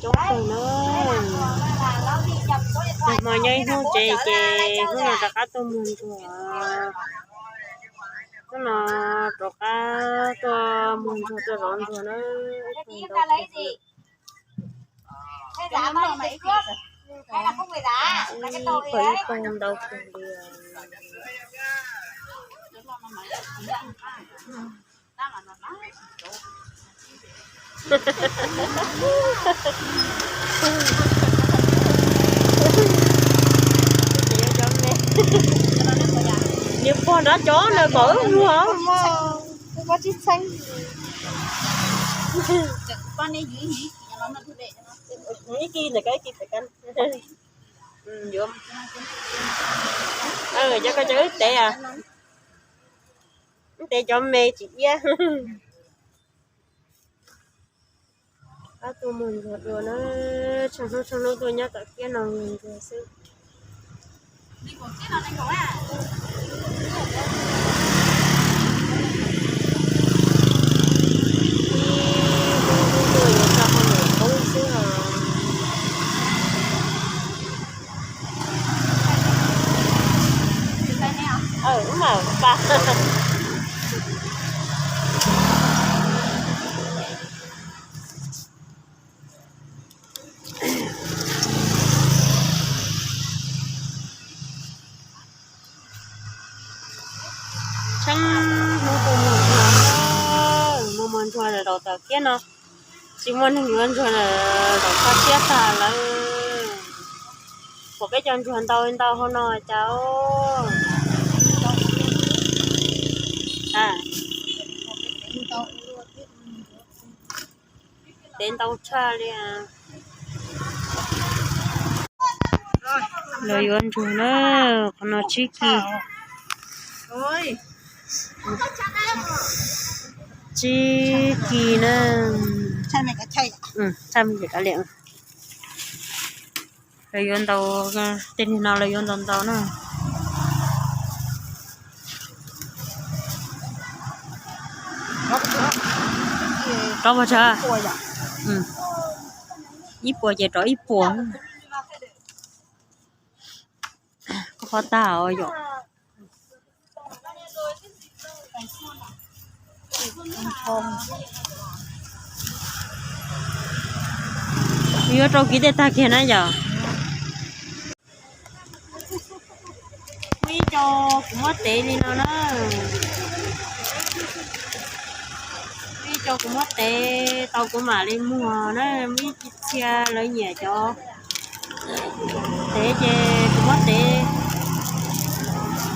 Coob kawg na. Nag hmo nyob ib hnub tsev ces hnub no rov qab tuaj muag ntsuag. Hnub no rov qab tuaj muag ntsuag tuaj zov ntsuag na. Ib pawg ntau kawg li. Ib pawg ib pawg ntau kawg li. Niag pog nrad cov ntawd kom wb muag, muab tsib txheeb. Ib kis ntawm ko ib kis pem ko. Cov ko cov wb tev, wb tev cov me tsis iab. Ab, tuaj muag ntsuag dua na, tshav hnub tshav hnub tuaj nyob tom kiab no mus ntsuag xwb. Ib hnub tuaj yuav tso hauj lwm qub xwb os. Wb mam pa. Tsheej hnub tuaj muag ntsuag, muag muag ntsuag lawm tom kiab no, tsis muaj neeg yuav ntsuag lawm, zaum txog siab tag lawm. Pom peb cov ntsuag ntau ntau hauv no cas. Tev ntau tshaj li. Lawv yuav ntsuag na, qhov no tsib kis. Tsib kis na. Tshaj me li. Lawv yuav ntau, tej niag no lawv yuav ntau ntau na. Rau pua tsawg? Ib puas ces rau ib puas. Koj qhov tag os yom. Yuav rau kiv tej tag kiag na yom. Muaj ib co kuv muab tev li no na. Muaj ib co kuv muab tev tau kuv mam li muag na, muaj ib txhia lawv nyiam cov tev ces kuv muab tev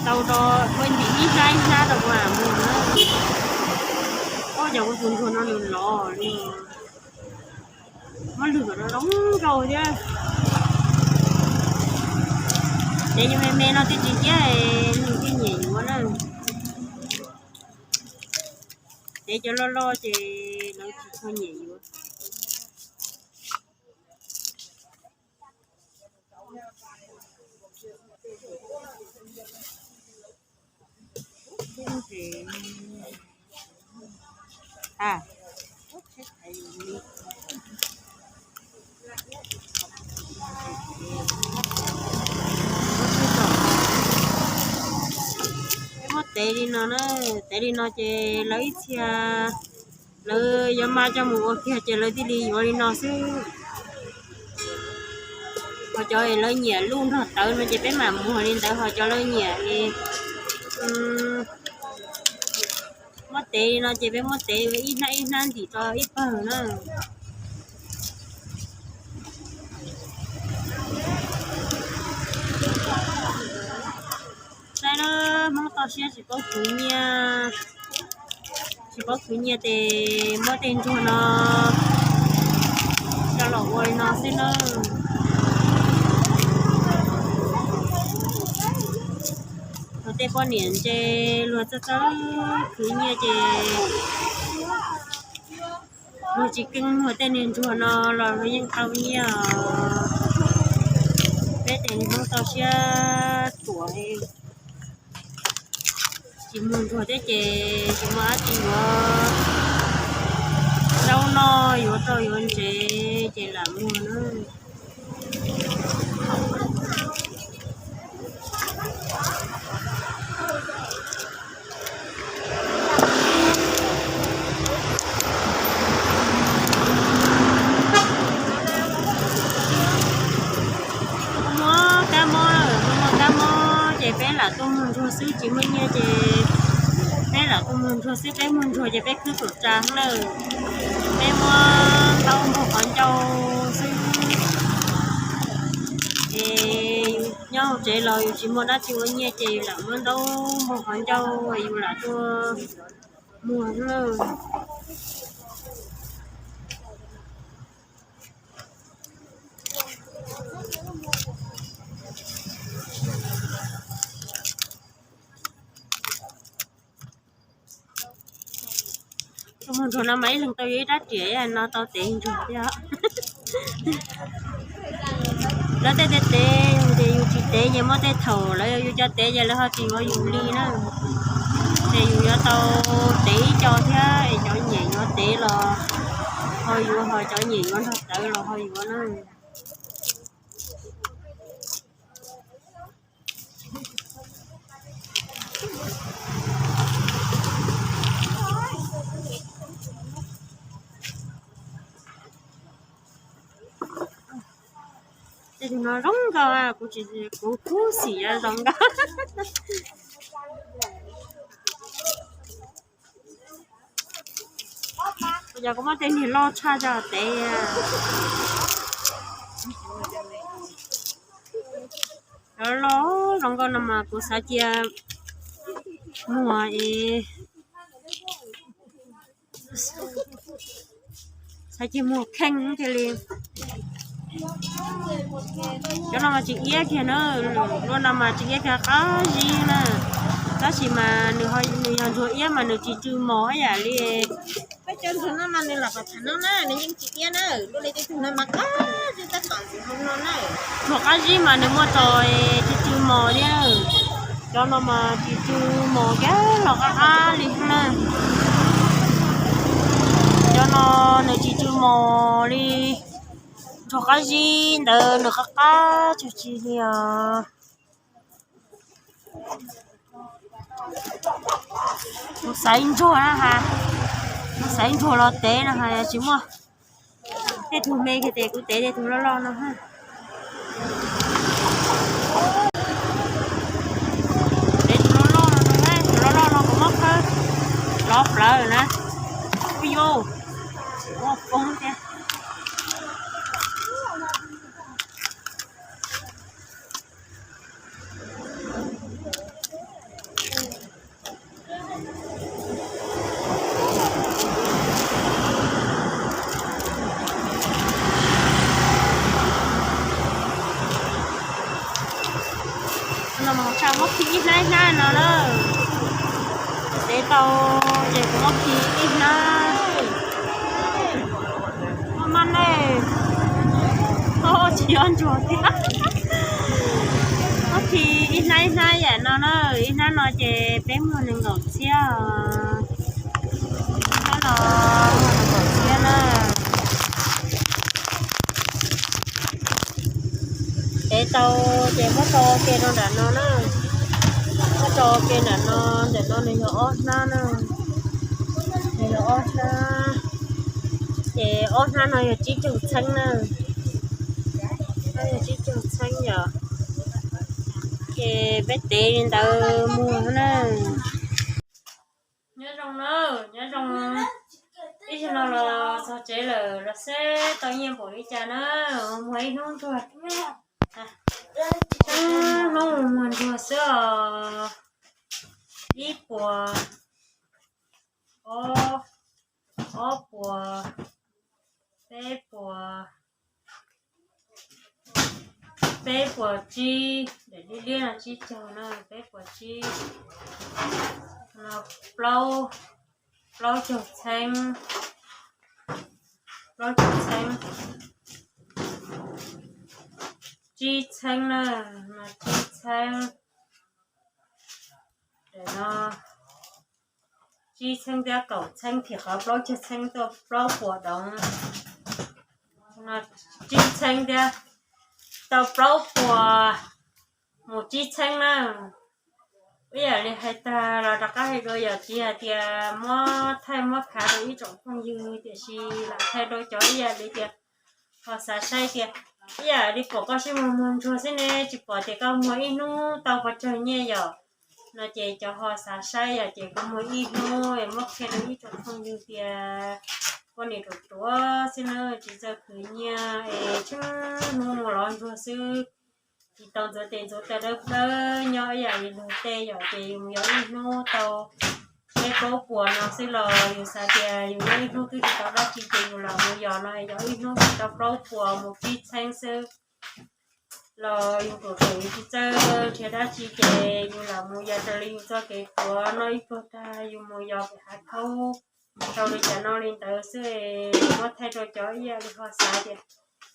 tau rau ua ntim ib hnab ib hnab rau kuv mam muag na. Ob, cov kuv tus ntsuag no nws lov li. Muab lwg kom zoo zoo nraug thiab. Tev cov me me no thiaj tsis ciab, nws thiaj nyiam yuav na. Tev cov loj loj ces lawv tsis tshua nyiam yuav. Peb muab tev li no na, tev li no ces lawv ib txhia lawv yuav mas coj mus ua kiag ces lawv thiaj li yuav li no xwb. Ho cov lawv nyiam luj nrog tawv no ces peb mam muag li ntawd, ho cov lawv nyiam muab tev li no ces peb muab tev ib hnab ib hnab ntim rau ib pawg na. Saib na, Hmoob toj siab tsis paub khwv nyiaj, tsis paub khwv nyiaj ces muab tej ntsuag no coj los ua li no xwb na. Luag tej poj niam ntse luag txawj txawj khwv nyiaj ces luag tsis keej muag tej niag ntsuag no los luag yeej tau nyiaj os. Peb tej Hmoob toj siab tuam, tsis muag ntsuag thiab ces tsis muaj dab tsi yuav zaub noj yuav rau yuav ntsev, Ces lam muag na. Muab kab mob, muab kab mob ces peb lam tuaj muag ntsuag xwb, tsis muaj nyiaj ces peb lam tuaj muag ntsuag xwb, peb muag ntsuag ces peb khwb kaum tsa lawm. Peb muab ntaub npog qhov ncauj xwb. Es yus nyob hauv tsev los yus tsis muaj dab tsi ua nyiaj ces yus lam muab ntaub npog qhov ncauj yus lam tuaj muag na. Mus ntsuag no mas ib leeg tau yus ib rab riam no tau tev ntsuag thiab. Lawv tej tev tev ces yus tsis tev ces muaj tej thaum lawv yuav yus cov tev ces lawv ho tsis yuav yus li na. Ces yus yuav tau tev ib co thiab es cov nyiam yuav tev los ho yuav, ho cov nyiam yuav nrog tawv los ho yuav na. Tej tus no zoo nkauj, kuv tsis, kuv kub xim zoo nkauj. Yog kuv muab tej niag loj tshaj coj tev. Cov loj zoo nkauj no mas kuv xav cia muag es, xav cia muag kheej thiaj li. Cov no mas tsis iab kiag na, lub no mas tsis iab kiag, qab zib na. Tab sis mas nws yog ntsuag iab mas nws tsis tsw mos ib yam li. Peb cov ntsuag no mas nws los pam tham no na, nws yeej tsis iab na, lub li tej tug no mas qab zib tab tom ntxim hau no na. Ntsuag qab zib mas nws muaj tso tsw tsw mos thiab. Cov no mas tsis tsw mos kiag los qab qab li na. Cov no nws tsis tsw mos li. Ntsuag qab zib ntawd nws qab qab tsuag tsi li os. Mus xaiv ntsuag na ha, mus xaiv ntsuag los tev no ha, tsis muaj. Tej tug me kiag tes kuv tev tej tug loj loj no ha. Tev tus loj loj no, tus loj loj no kuv muab khawb lov plawv na. Ui yuj, muaj poob thiab. No mas tsa muab khi ib hnab ib hnab no na. Tev tau ces kuv muab khi ib hnab. Maj maj ne, tsis yog ntsuag thiab. Muab khi ib hnab ib hnab yam no na, ib hnab no ces peb muag nees nkaum txhiab. Hnab no muag nees nkaum txhiab na. Tev tau ces muab tso ke rau nram no na. Muab tso ke nram no, ntawm no nws yog ob hnab na. Nws yog ob hnab. Ces ob hnab no yog tsib caug txheeb na. Yog tsib caug txheeb yom. Ces peb tev li ntawd muag na. Nyob zoo na, nyob zoo. Ib zaug no los txog tsev lawm los seb tau nyiaj npaum li cas na. Muag ib hnub ntsuag. Ib hnub muag ntsuag xwb os. Ib puas, ob, ob puas, peb puas, peb puas tsib, daim liab liab no tsib caug na, peb puas tsib, no plaub, plaub caug txheeb, plaub caug txheeb, tsib txheeb na, no tsib txheeb, no tsib txheeb thiab kaum txheeb, thim qhov plaub caug txheeb tuaj plaub puas doov. no tsib txheeb thiab, tau plaub puas mus tsib txheeb na. Ib yam li hais tag los rov qab hais dua, yog tsis hais tias muab thaij muab khav rau ib tsoom phooj ywg, tiam sis lam thaij rau cov ib yam li tias ho xav saib tias ib yam li pom koj sib muag muag ntsuag xwb ne, tsis pom tias koj muag ib hnub tau pes tsawg nyiaj yom. No ces cov ho xav saib yom, ces koj muag ib hnub es muab qhia rau ib tsoom phooj ywg tias poj niam ruam ruam xwb na, tsis txawj khwv nyiaj es tshwj hnub muag lov ntsuag xwb, tsis tau ntxuav tes ntxuav taw dawb dawb nyob ib yam li luag tej yom, ces yus mus yos ib hnub tau peb plaub puas no xwb los yus xav tias yus nyob ib hnub twb tsis tau dab tsi ces yus lam mus yos no, yos ib hnub tsis tau plaub puas mus tsib txheeb xwb los yus ruam ruam yus tsis txawj nrhiav dab tsi ces yus lam mus yos raws li yus txoj kev tuav, noj ib pluag tag yus mus yos pem hav khaub rau li cas no li ntawd xwb. Muab thaij rau cov ib yam li ho xav tias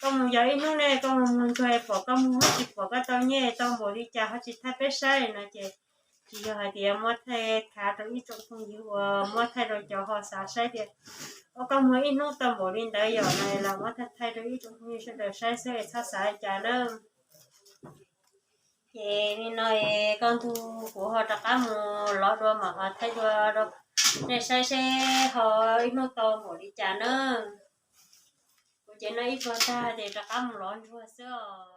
koj mus yos ib hnub ne koj mus muag ntsuag pom koj muag tsis pom koj tau nyiaj tau npaum li cas ho tsis thaij peb saib no ces tsis yog hais tias muab thaij khav rau ib tsoom phooj ywg uas muab thaij rau cov ho xav saib tias o koj muag ib hnub tau npaum li ntawd yom no los muab thaij thaij rau ib tsoom phooj ywg sawv daws saib xwb es txhob xav li cas na. Ces li no es kaj ntug kuv ho rov qab mus lov dua mam ho thaij dua rau nej saib seb ho ib hnub tau npaum li cas na. Kuv ces noj ib pluag tag ces rov qab mus lov ntsuag xwb os.